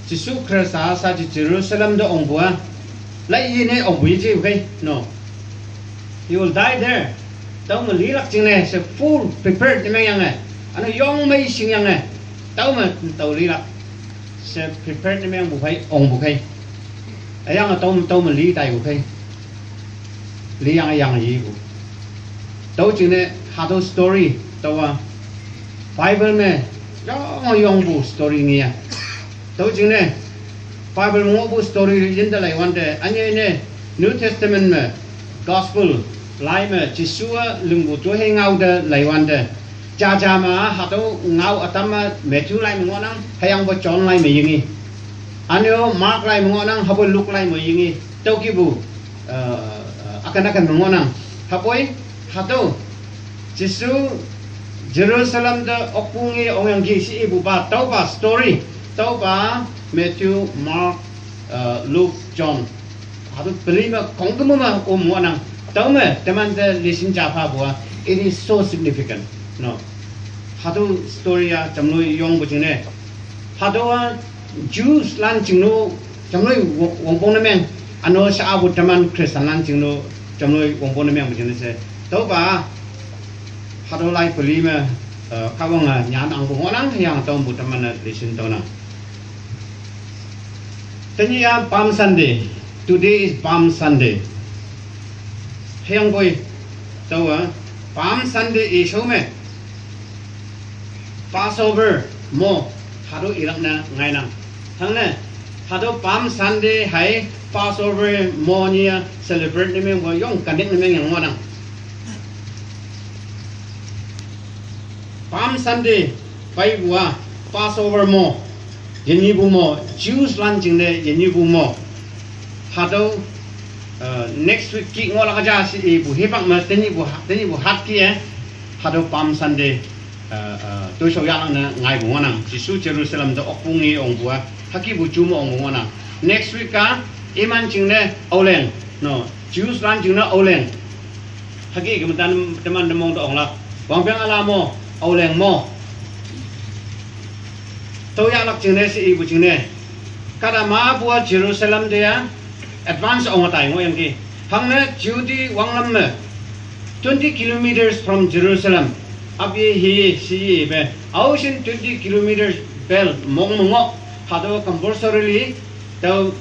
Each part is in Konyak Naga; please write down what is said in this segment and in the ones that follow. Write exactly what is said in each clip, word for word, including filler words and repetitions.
Jesu Khrista sa chi Jerusalem te ongpu a. Lai yi ne ongpu yi chi, okay? No. He will die there. Tüome lilak jingne she full prepared ne mengyange. Üne yong mei shingyange. Tüome tao lilak. She prepared ne mengpu phei ongpu khei. Hüyange tüo, tüome li taipu khei. Liyange yange yipu. Tüo jingne hatüo story tüowa Bible me yong yongpu story nge. Tüo jingne Bible me ngohpu story yinte leiwante, ünyei ne New Testament me Gospel lai me Jesu-a lingpu tohe ngao te leiwante. Jaja me hatüo ngao ütam me Matthew lai me ngohnang, hüyangpoi John lai me yingi. Üne-o Mark lai me ngohnang, hüpoi Luke lai me yingi. Tüokihpu, uh, akan akan me ngohnang. Hüpoi, hatüo, Jesu Jerusalem te okpu nge ongyangki she ipupa, tüopa story, tüopa Matthew, Mark, uh, Luke, John. Hatüo peli me khongküm me om ngohnang. Tüome temante lesson ja phapu a, it is so significant. No. Hatüo story a jamloi yongpu jingne. Hatüowa Jews lan jingne jamloi wong-, wongpong ne meng. Üne-o she apu teman Christian lan jingne jamloi wongpong ne mengpu jingne she. Tüopa hatüo lai peli me, uh, Kahwange nyan angpu ngohnang, hüyange tüopu teman-e lesson tüonang. Tenyih-a Palm Sunday. Today is Palm Sunday. Hüyangpoi tüowa Palm Sunday ishao me Passover mo hatüo ilak ne ngainang. Hangne hatüo Palm Sunday hei Passover mo nyih-a celebrate ne mengpu yong connect ne mengyang ngohnang. Palm Sunday peipu a Passover mo, yenyihpu mo, Jews lan jingne yenyihpu mo. Hatüo, uh, next week kih ngohlak ja she ipu hipak me tenyihpu ha-, tenyihpu hatkih-e hatüo Palm Sunday, uh, uh, toishao yahlak ne ngaipu ngohnang. Jesu Jerusalem te okpu nge ongpu a, hükihpu ju me ongpu ngohnang. Next week a iman jingne Aoleng, no, Jews lan jingne Aoleng. Hüke keme tan teman te mong te onglak. Wangpeng üla mo, Aoleng mo. Tüo yahlak jingne she ipu jingne. Kahta mapu a Jerusalem te-a advance ong tai ngohyangki. Hangne Jehudi wanglam me twenty kilometers from Jerusalem. Aope hiye shiye pe. Aoshin twenty kilometers bel mong me ngoh. Hatüo compulsorily tüo,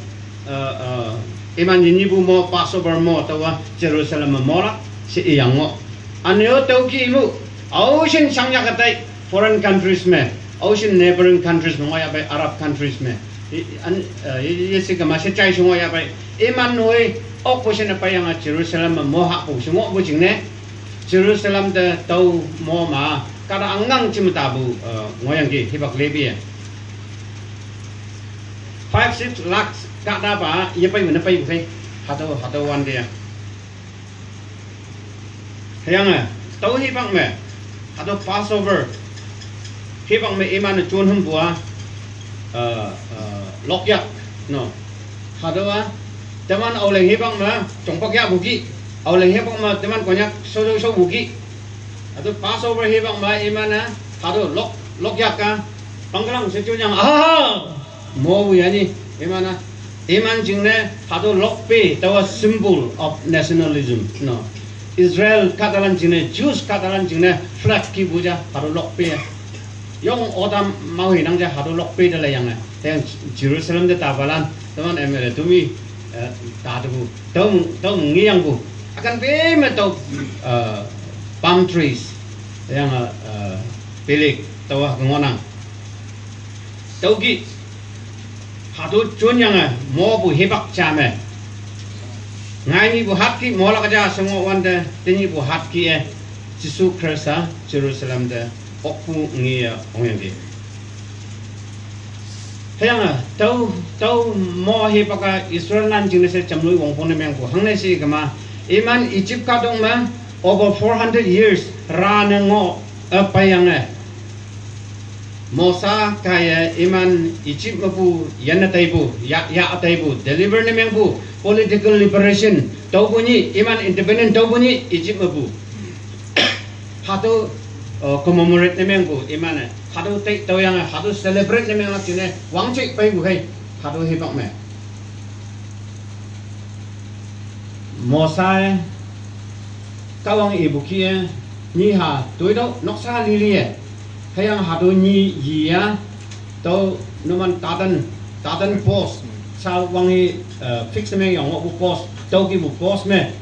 uh, uh, iman yenyihpu mo Passover mo tüowa Jerusalem me molak she iyang ngoh. Üne-o tüokih mu, aoshin shangyak ütai foreign countries me, aoshin neighboring countries me ngohyahpei Arab countries me. I, an, uh, ye, ye she kema she jai she ngohyahpei. Iman hoi okpu she ne peiyange Jerusalem me mohahpu she ngohpu jingne. Jerusalem te tüo mo ma, kahta angnang jim tapu, uh, ngohyangki hipak lepi-e. Five, six lakhs kahtapa yepei me ne peipu khei. Hatüo, hatüo wante ya. Hüyange, tüo hipak me, hatüo Passover hipak me iman-e jon hümpu a, uh, uh, lokyak, no. Hatüowa teman Aoleng hipak me jongpak yahpu ki, Aoleng hipak me teman Konyak shao shao shaopu ki. Hatüo Passover hipak me iman-e hatüo lok, lokyak a, pangkelang she jonyange, ah, mopu yani, iman-a, iman jingne hatüo lokpe, tüowa symbol of nationalism, no. Israel kahtalan jingne, Jews kahtalan jingne flag kihpu ja hatüo lokpe. Yong otam maohi nang ja hatüo lokpe te leiyange. Hüyange Jerusalem te tapalan, teman M L A temi, eh, tatepu, tao, tao ngeyangpu. Ükan pe me tüo, eh, palm trees, hüyange, eh, pilik, tüowa ngohnang. Tüokih, hatüo jonyange mopu hipak ja me. Ngai nipu hatkih molak ja she ngohwante, tenyihpu hatkih-e, Jesu Khrista Jerusalem te okpu ngeye ongyangki. Hüyange, tüo, tüo mo hipak a Israel lan jingne she jamloi wongpong ne mengpu hangne she kema, iman Egypt kahtok me over four hundred years ra ne ngoh, eh, peiyange. Mosa kaiye iman Egypt mepu yanne taipu, ya, ya taipu, deliver ne mengpu, political liberation tüopu nyih, iman independent tüopu nyih Egypt mepu. Hatüo 呃，commemorate 那面不，一般呢，他都对，都样啊，他都 celebrate 那面啊，今天王这杯不可以，他都黑帮没。摩西，Kawang ibuki, ni ha, tuido, noksa lili, hayang hado ni yia, to numan tatan, tatan post, sa wangi, uh, fix me yang bu post, to ki bu post me,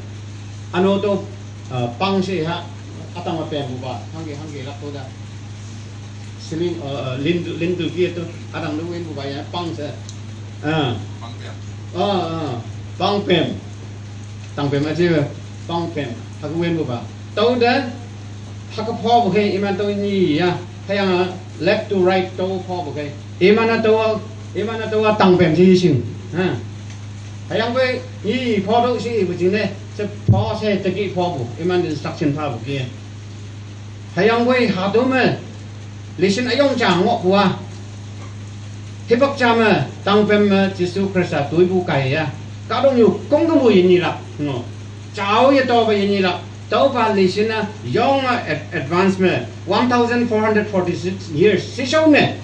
ano to, uh, pang si ha, atang ma pen bu ba, hangge, hangge lak to da. Siling, uh, uh, lindu, lindu ki to, atang lu win bu ba ya, pang se. Ah. Pang pen. Ah, ah. Pang pen. Tang pen ma ji, pang pen. Haku win bu ba. To da, haka po bu ke, iman to ni ya. Hayang, uh, left to right to po bu ke. Iman na to, iman na to tang pen ji sing. Ha. Hayang bu, ni po to si bu jing ne. Se po se teki po bu. Iman instruction pa bu ke. Hayang wei hado me, lisin ayong jang wok wa. Hibak jam me, tang pem me, Jisu Krista tui bu kai ya. Kadong yu kong kong bu yin ni lak, ngo. Jao ye to ba yin ni lak. To ba lisin na yong a ad-, advance me, one thousand four hundred forty-six years, si shou me.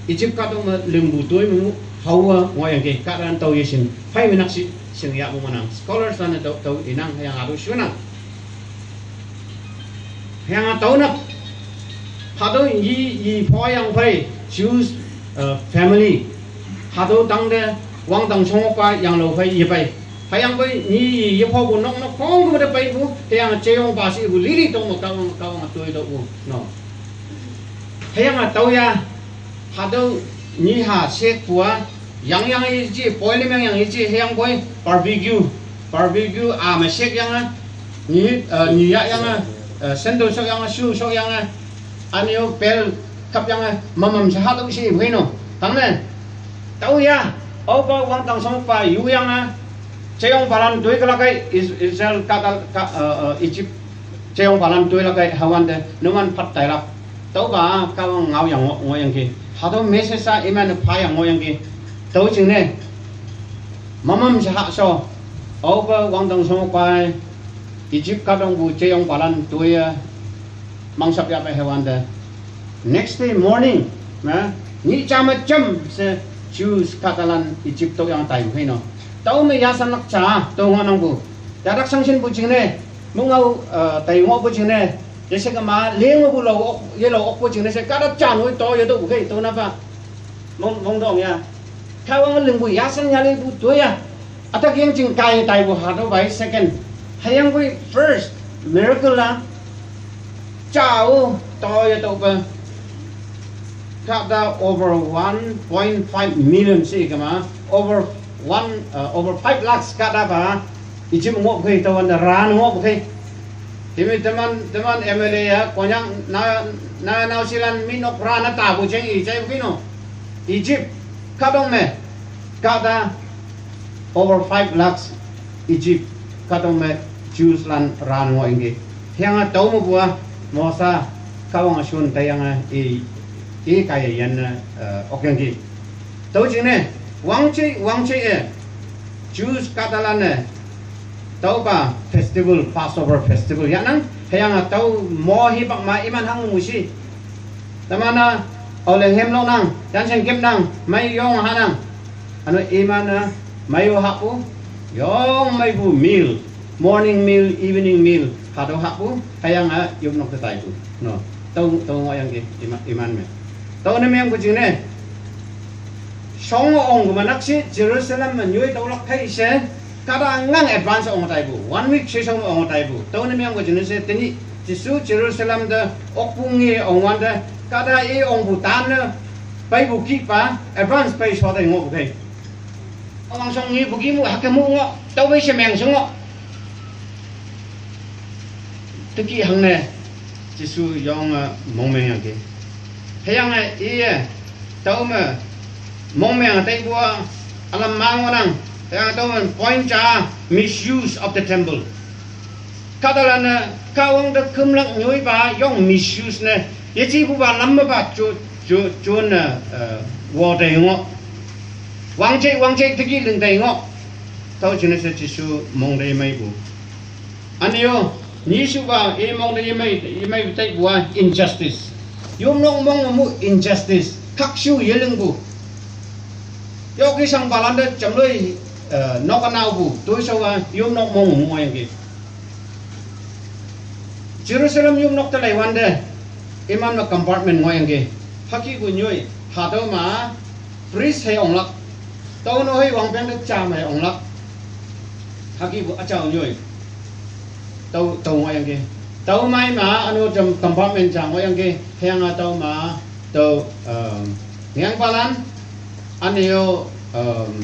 Egypt kadong me, lim bu tui mu, hao wa, ngo yang ke, kadang to ye sin. Pai me nak si, sin ya mu manang. Scholars lan to, to inang, hayang adu shunang. Hayang a tau nak. Hado yi, yi po yang pai, Jews, uh, family. Hado tang de, wang tang chong pa yang lo pai, yi pai. Hayang pai, ni yi, yi po bu nok nok kong bu de pai bu, hayang che yong pa si bu lili tong mo kawang, kawang a tui do bu. No. Hayang a tau ya, hado ni ha sek pua, yang yang i ji, poi lim yang yang i ji, hayang poi, barbecue. Barbecue, a, ma sek yang a, ni, eh, ni ya yang a, eh, sandal sok yang a, shoe sok yang a, anyo pel kap yang a, mamam sa hado si, hei no. Tang ne, tau ya, au pa wang tang song pa, yu yang a, che yong palan, dui kalakai, Is-, Israel, ka, ka, ka, eh, eh, Egypt, che yong palan, dui lakai, hawan de, numan pat tai lak. Tau ba, kawang ngau yang ngo, ngo yang ki. Hado message sa iman pa yang ngo yang ki. Tau jing ne. Mamam sa ha so. Au ba wang dang song pai. Egypt kadong bu che yong palan tui ya. Mang sap ya pa hewan de. Next day morning, na, ni jam jam se Jews katalan Egypt to yang tai bu hei no. Tau me ya san lak cha, to ngo nang bu. Ya dak sang sin bu jing ne. Mu ngau, eh, tai ngo bu jing ne. Ye se ka ma, le ngo bu lo ok, ye lo ok bu jing ne se, ka da chan hui to, ye do bu kei to na ba. Mong, mong dong ya. Ka wang ling bu ya san ya le bu to ya. Atak yang jing kai tai bu ha do bai second. Hayang bu first miracle la. Chao to ye to ba. Ka da over one point five million si ka ma. Over one, uh, over five lakhs ka da ba. Egypt ngo bu kei to wan da ran ngo bu kei. Timi teman, teman M L A ya, Konyak na, na, na silan minok rana tabu jeng i, jai bukino. Egypt, kadong me, kada over five lakhs Egypt, kadong me Jews lan ran ngo ingi. Hiang a tau mo bua, mosa, kawang asun tayang a i, i kaya yan, eh, ok yang ki. Tau jing ne, wang chi, wang chi e, Jews katalan ne, tau ba festival, Passover festival. Ya nang, hayang a tau mo hi bak ma iman hang musi. Tamana, oleng hem long nang, yan sen kem nang, mai yong ha nang. Ano iman a, mai yo hapu, yong mai bu meal, morning meal, evening meal, hado hapu, hayang a, yum nok tai bu. No, tau, tau ngo yang ki, ima-, iman me. Tau ne me yang bu jing ne, Song ong gu manak si Jerusalem ma nyui tau lak thei se, kada ngang advance ong tai bu. One week si song ong tai bu. Tau ne miang gu jinu se tini, Jisu Jerusalem da ok bu ngi ong wan da, kada i ong bu tan ne, pai bu ki pa, advance pai so tai ngo bu thei. Ong song ngi bu ki mu hak mu ngo, tau bai se meng song ngo. Tiki hang ne, Jisu yong, eh, mong meng yang ke. Heyang, eh, iye, tau me, mong meng tai bua, alam mang wanang, heyang tau me, point cha, misuse of the temple. Kadalan, eh, ka wang da kum lang nyoi ba, yong misuse ne, ye ji bu ba lam ba, chu, chu, chun, eh, eh, wo de ngo. Wang che, wang che, tiki ling de ngo. Tau chun se Jisu mong de mai bu. Anyo, Nishu ba, imong de imai, imai tai bua injustice. Yum nok mong mu injustice. Kakshu yeling bu. Yoki sang balanda chamloi, eh, nok anau bu. Tui so ba, yum nok mong mu ngoyang ke. Jerusalem yum nok talai wanda. Iman ma compartment ngoyang ke. Haki bu nyoi. Hado ma, priest hai onglak. Tau no hai wang peng de cha mai onglak. Haki bu achau nyoi. Tau, tau ngoyang ke. Tau mai ma, anu jam compartment cha ngoyang ke. Heng a tau ma, tau, um, ngang palan, anu yo, um,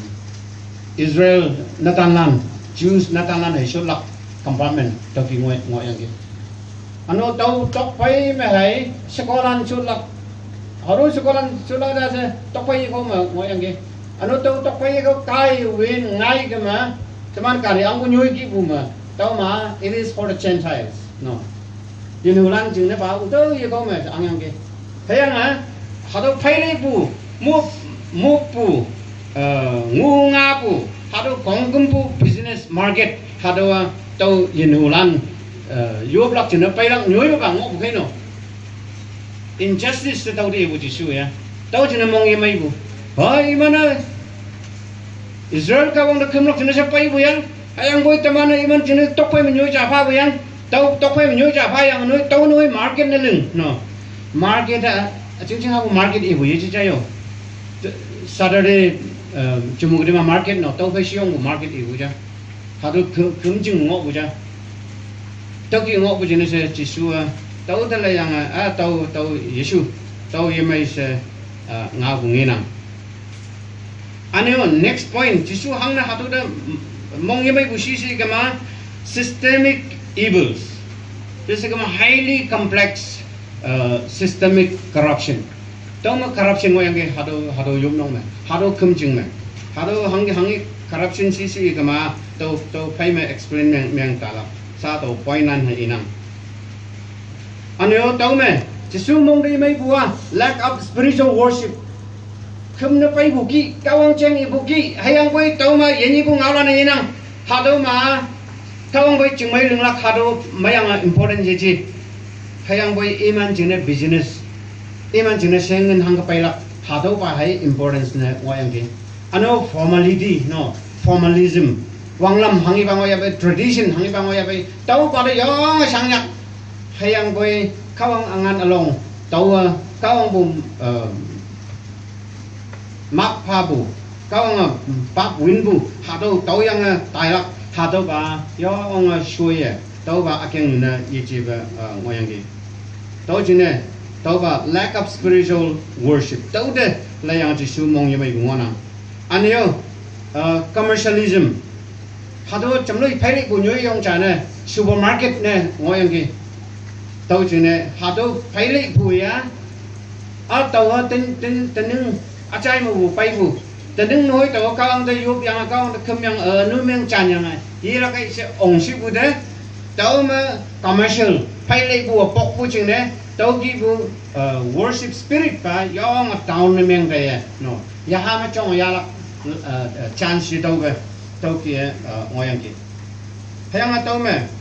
Israel natanlan, Jews natanlan hai shulak compartment, tau ki ngoy, ngoyang ke. Anu tau tok pai me hai, sekolan shulak. Haru sekolan shulak da se, tok pai ko ma ngoyang ke. Anu tau tok pai ko kai win ngai ke ma, teman kari angku nyoi ki bu ma. Tau ma, it is for the Gentiles. No. Yenulan jing ne pa, u tau ye ko ma, ang yang ke. Heyang a, hado pai le bu, mu, mu bu, eh, ngu nga bu, hado kong kum bu, business market, hado a, tau yenulan, eh, yoblak jing ne pai lang nyoi ba ngok bu kai no. Injustice te tau de bu Jisu ya. Tau jing ne mong ye mai bu. Hai, imana Israel ka wang de kemlok jing ne sepai bu yang. Ayang boi temana iman jing ne tok pai menyoi japa bu yang. Tau tok pai menyoi japa yang noi, tau noi market ne ling. No. Market a, jing jing ha bu market ibu ye jijayo. Saturday, eh, jumuk de ma market no, tau pai siong bu market ibu ja. Hadu kum, kum jing ngok bu ja. Tau ki ngok bu jing ne se Jisu a. Tau tala yang a, a, tau, tau Yesu. Tau ye mai se, a, nga bu nginang. Anu next point, Jisu hang na hatu da mong ye mai bu sisi kama systemic evils. Jisi kama highly complex, uh, systemic corruption. Tau ma corruption ngoyang ke hatu, hatu yum nong me, hatu kum jing me. Hatu hangi, hangi corruption sisi kama tau, tau pai me explain meng, meng tala. Sa tau point nan hai inang. Anu tau me, Jisu mong de mai bua, lack of spiritual worship. Kum ne pai bu ki, kawang cheng i bu ki, hayang boi tau ma, yen i bu ngau la na yenang. Hadu ma, kawang boi jing mai ling lak hadu, mayang a important ye ji. Hayang boi iman jing ne business. Iman jing ne seng ngen hang ka pai lak, hadu pa hai importance ne ngoyang ki. Ano formality, no, formalism. Wanglam hangi bang oya bai, tradition hangi bang oya bai. Tau pada yong sang nyak. Hayang boi kawang angan along. Tau, uh, kawang bu, uh, mak pa bu. Kawang, uh, pak win bu. Hatau tau yang, uh, tailak. Hatau ba yong, uh, shuye. Tau ba akeng na ye ji ba, uh, ngoyang ki. Tau jine, tau ba lack of spiritual worship. Tau de la yang Jisu mong ye mai bu ngona. Anyo, uh, commercialism. Hadu chamloi phailek bu nyoi yong cha ne, supermarket ne ngoyang ki. Tau jine, hadu phailek bu ya, a tau ha ten, ten, tening achai mo bu pai bu. Tening noi tau kawang te yup yang, kawang te kem yang, uh, nu meng chan yang, yi la kai se ong si bu de. Tau ma commercial, phailek bu pok bu jing ne, tau ki bu, uh, worship spirit pa, yong a town ne meng kai ye, no. Ya ha ma chong ya lak, uh, uh, chance shi tau ke, tau ki, uh, ngoyang ki. Hayang a tau me.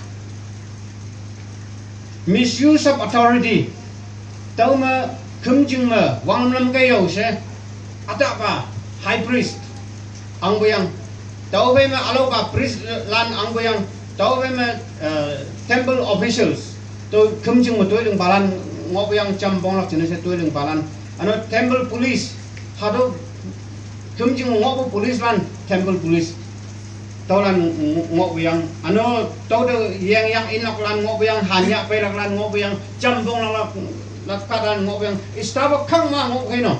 Misuse of authority. Tau ma, kum jing ma, wang lam kai yo she. Ata pa, high priest. Ang bu yang. Tau bai ma, alo pa, priest lan ang bu yang. Tau bai ma, uh, temple officials. Tau kum jing ma tui ling palan, ngok bu yang cham bong lak jine she tui ling palan. Ano temple police. Hadu kum jing ngok bu police lan, temple police. Tau lan ng-, ngok bu yang. Ano tau de yang yang inok lan ngok bu yang, hanya pelak lan ngok bu yang, cham bong lak lak, lak kat lan ngok bu yang. Istaba kang ma ngok bu no.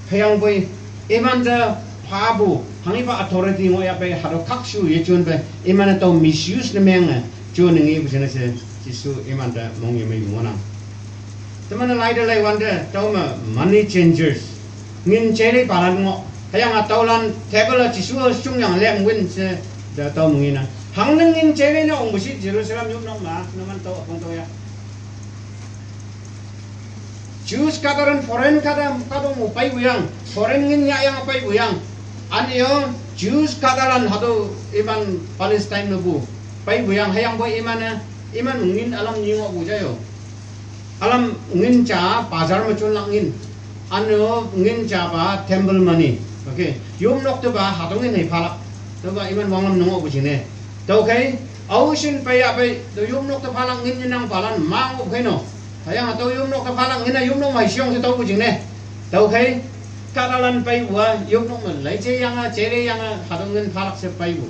Hayang boi, iman de pa bu, hangi pa authority ngoya bai, hadu kakshu ye chun bai, iman tau misuse ne meng, chun ngi bu jine she, Jisu iman de mong ye mai bu ngona. Teman lai de lai wan de, tau ma money changers. Ngin chele palan ngo. Hayang a tau lan table a Jisu a sung yang lem win she, de tau mung ina. Hang neng ngin chele na ong bu shi Jerusalem yup nok ma, na man tau akong tau ya. Jews kataran foreign kata, kata mu pai bu yang. Foreign ngin ya yang pai bu yang. An yo, Jews kataran hadu iman Palestine no bu. Peipu yang hüyangpoi iman-e, iman ngin ülam nyi ngohpu ja yo. Ülam ngin ja bazar me jonlak ngin. Üne-o ngin ja pa temple money. Okay. Yopnok te pa hatüo ngin hei phalak. Tüopa iman wanglam ne ngohpu jingne. Tüokhei, aoshin pei ya pei, tüo yopnok te phalak ngin yenangpalan ma ngohpu khei no. Hüyange tüo yopnok te phalak ngin-a yopnok me sheyong she tüopu jingne. Tüokhei, kahtalan peipu-a yopnok me leije yange, jeile yange, hatüo ngin phalak she peipu.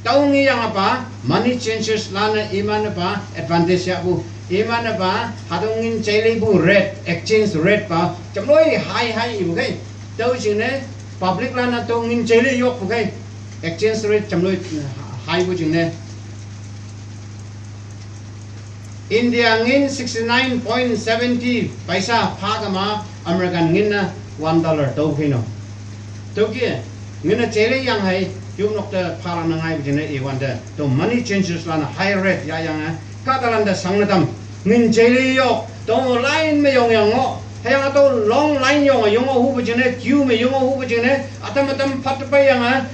Tüo ngeyange pa, money changers lan-e iman-e pa advantage yahpu. Iman-e pa hatüo ngin jeilepu rate, exchange rate pa jamloi high high ipu khei. Tüo jingne public lan-e tüo ngin jeile yokpu khei, exchange rate jamloi high pu jingne. India ngin sixty-nine point seventy paisa pha kama, American ngin-a one dollar tüo khei no. Tüoke, ngin-a jeile yang hei yopnok te phalak ne ngaipu jingne iwante, tüo money changers lan-e high rate yahyange, kahtalan te shangne tam, ngin jeile yok, tüo line me yongyang ngoh, hüyange tüo long line yonge yong-o hupu jingne, queue me yong-o hupu jingne, ütam ütam phat peiyange,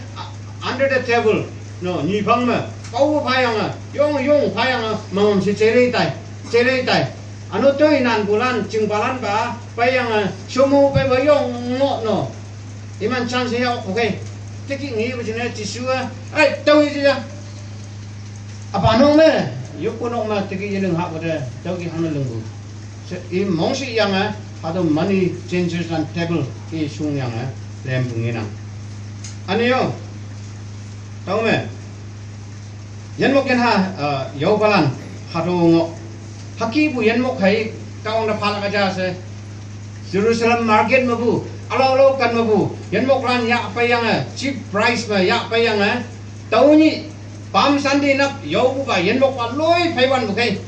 under the table, no, nyiphang me, pao phayange, yong yong phayange, mangom she jeile tai, jeile tai. Üne toinanpulan, chingpalan pa, peiyange, shomo peipa yong ngoh no. Iman chance yahpu khei. Teki ngepu jingne Jesu-a, ai, tüo yeji ja. Üpa nok me, yoppu nok me teki yeling hahpu te, tüoke hangne lingpu. She i mongshih yange, hatüo money changers lan table i shungyange, lempu ngenang. Üne-o, tüome, yinmok yinha, uh, yaopalan, hatüo ngoh. Hükepu yinmok hei, Kahwang te phalak ja she, Jerusalem market mepu, ülao ülao ken mepu yinmoklan yahpeiyange, cheap price me yahpeiyange, tüo nyih, Palm Sunday nap yaopupa yinmokpa loi pheiwanpu khei.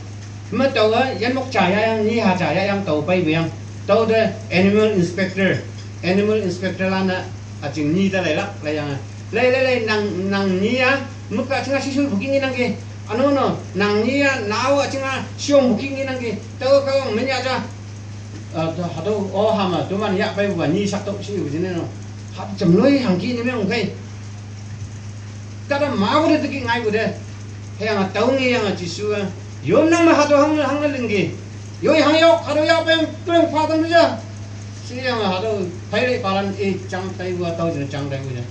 Me tüowe yinmok ja yahyang, nyi ha ja yahyang tao peipu yang. Tüote animal inspector, animal inspector lan-e üjing nyi te leilak leiyange, lei lei lei, nang, nang nyi-a, mük-a jinga shishuipu ki ngenangki. Üno no, nang nyi-a, nao-a jinga shiyongpu ki ngenangki. Tüo Kahwang men ya ja. Uh, hatüo, oh, hame toman yahpeipupa nyi sak tüoh she ipu jingne no. Hatüo jamloi hangki ne meng khei. Kahta mapu te teki ngaipu te. Hüyange tüo ngeyange Jesu-a, yonnang me hatüo hang, hangne lingki. Yoi hang yok, hatüo yahpei, keleng pha tam ja. Sheyange hatüo pheilei palan i jang taipu-a tao jingne jang taipu ja.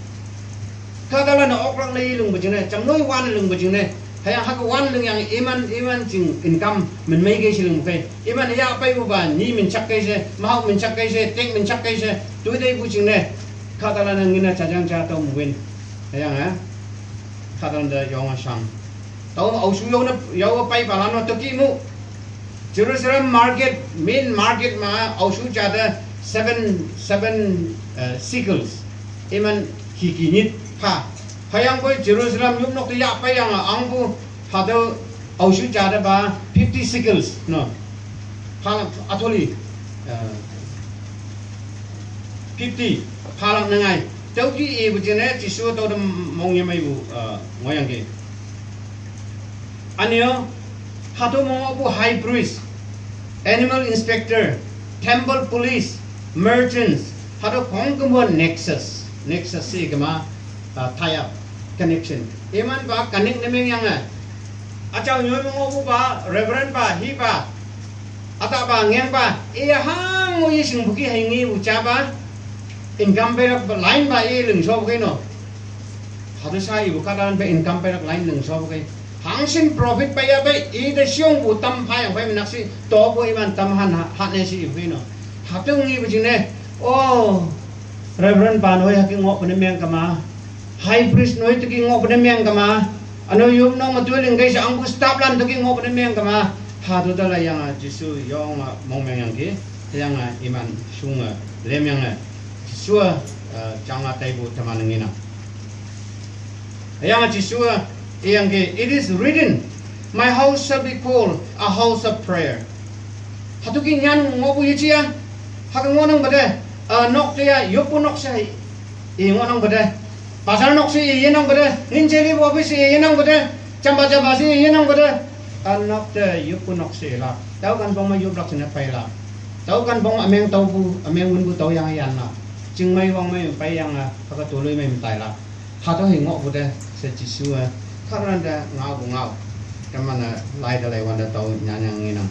Kahtalan-e oklak lei lingpu jingne, jamloi wan lingpu jingne. Hüyange hüke wan lingyange iman, iman jing income min mei kei she lingpu khei. Iman yahpeipupa nyi min chak kei she, mahao min chak kei she, teng min chak kei she, toi teipu jingne. Kahtalan-e ngin-a jajang ja tüo mu win. Hüyange, eh? Kahtalan te yonge shang. Tüo aoshu yone, yaowe peipalan-o teki mu. Jerusalem market, main market me aoshu ja te seven, seven, uh, shekels. Iman hiki nyit pha. Hüyangpoi Jerusalem yopnok te yahpeiyange angpu hatüo aoshu ja te pa fifty shekels, no. Phalak, actually, uh, fifty phalak ne ngai. Tüoke ipu jingne Jesu tüote mongye meipu, uh, ngohyangki. Üne-o, hatüo me ngohpu high priest, animal inspector, temple police, merchants, hatüo khongkümpu nexus, nexus she kema, uh, tie up, connection. Iman pa connect ne mengyange. Üjao nyoi me ngohpupa, reverend pa, hipa, ütahpa, ngengpa, i hang-o yeshingpu ki hei ngepu japa, income peilak line pa i lingshopu kei no. Hatüo sha ipu kahtalan pe income peilak line lingshopu kei. Hangshin profit pei ya pei, ite shiyongpu tam phayang phei menak shi, topu iman tam han ha, hane shi ipu kei no. Hatüo ngepu jingne, oh, reverend pa noi hüke ngohpu ne meng kema. High priest noi teki ngohpu ne meng kema. Üne yopnok me toi ling kei she angpu staff lan teki ngohpu ne meng kema. Hatüo te laiyange Jesu yonge mongmengyangki. Hüyange iman shunge lemyange Jesu-a, uh, jangla taipu teman ngenang. Hüyange Jesu-a iyangki, it is written, my house shall be called a house of prayer. Hatüo ki nyan ngohpu yeji-a, hüke ngohnangpu te, uh, nok te ya yoppu nok she i ngohnangpu te, bazar nok she i yenangpu te, ngin jelipu office she i yenangpu te, jamba jamba she i yenangpu te, ünok te yoppu nok she lak. Tüo kanpong me yoplak jingne peilak. Tüo kanpong ümeng taopu, ümeng wünpu tüoyange yanlak. Chingmei wangmei peiyange, hüke toloimei me tailak. Hatüo hei ngohpu te, she Jesu-a, Khatrante ngaopu ngao. Teman-e laite lei wante tao nyanyang ngenang.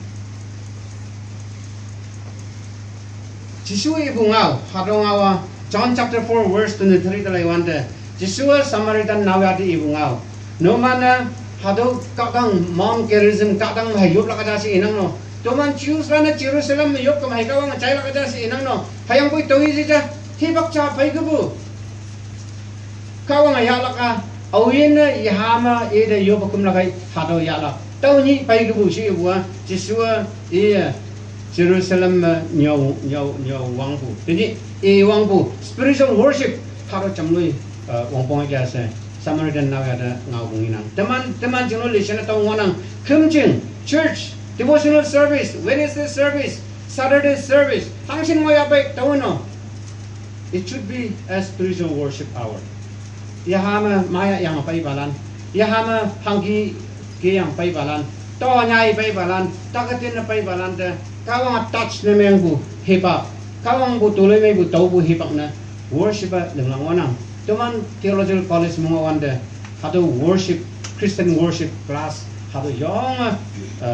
Jesu ipu ngao, hatüo ngao a, John chapter four verse twenty-three te lei wante. Jesu-a Samaritan naoyha te ipu ngao. Numan-e hatüo kahkang Mount Gerizim kahkang hei yoplak ja she inang no. Toman Jews lan-e Jerusalem me yop kema hei Kahwang jailak ja she inang no. Hüyangpoi tao i je ja, hipak ja pei kepu. Kahwang yahlak a, aoyinne yahame ite yoppe kümlak ei hatüo yahlak. Tüo nyih pei kepu she ipu a, Jesu-a, iye, Jerusalem me nyüo, nyüo, nyüo wangpu. Tenyih, i wangpu, spiritual worship, hatüo jamloi, eh, wongpong ja she, Samaritan naoyha te ngaopu ngenang. Teman, teman jingne lesson tao ngohnang, khümjing, church, devotional service, Wednesday service, Saturday service, hangshin ngoh yahpei, tao no. It should be a spiritual worship hour. Yahame maya yang peipalan, yahame hangki ke yang peipalan, tao nyai peipalan, taketin ne peipalan te, Kahwang touch ne mengpu hipak, Kahwangpu toloimeipu taopu hipak ne, worship-a linglang ngohnang. Toman Theological College me ngohwante, hatüo worship, Christian worship class, hatüo yonge, eh,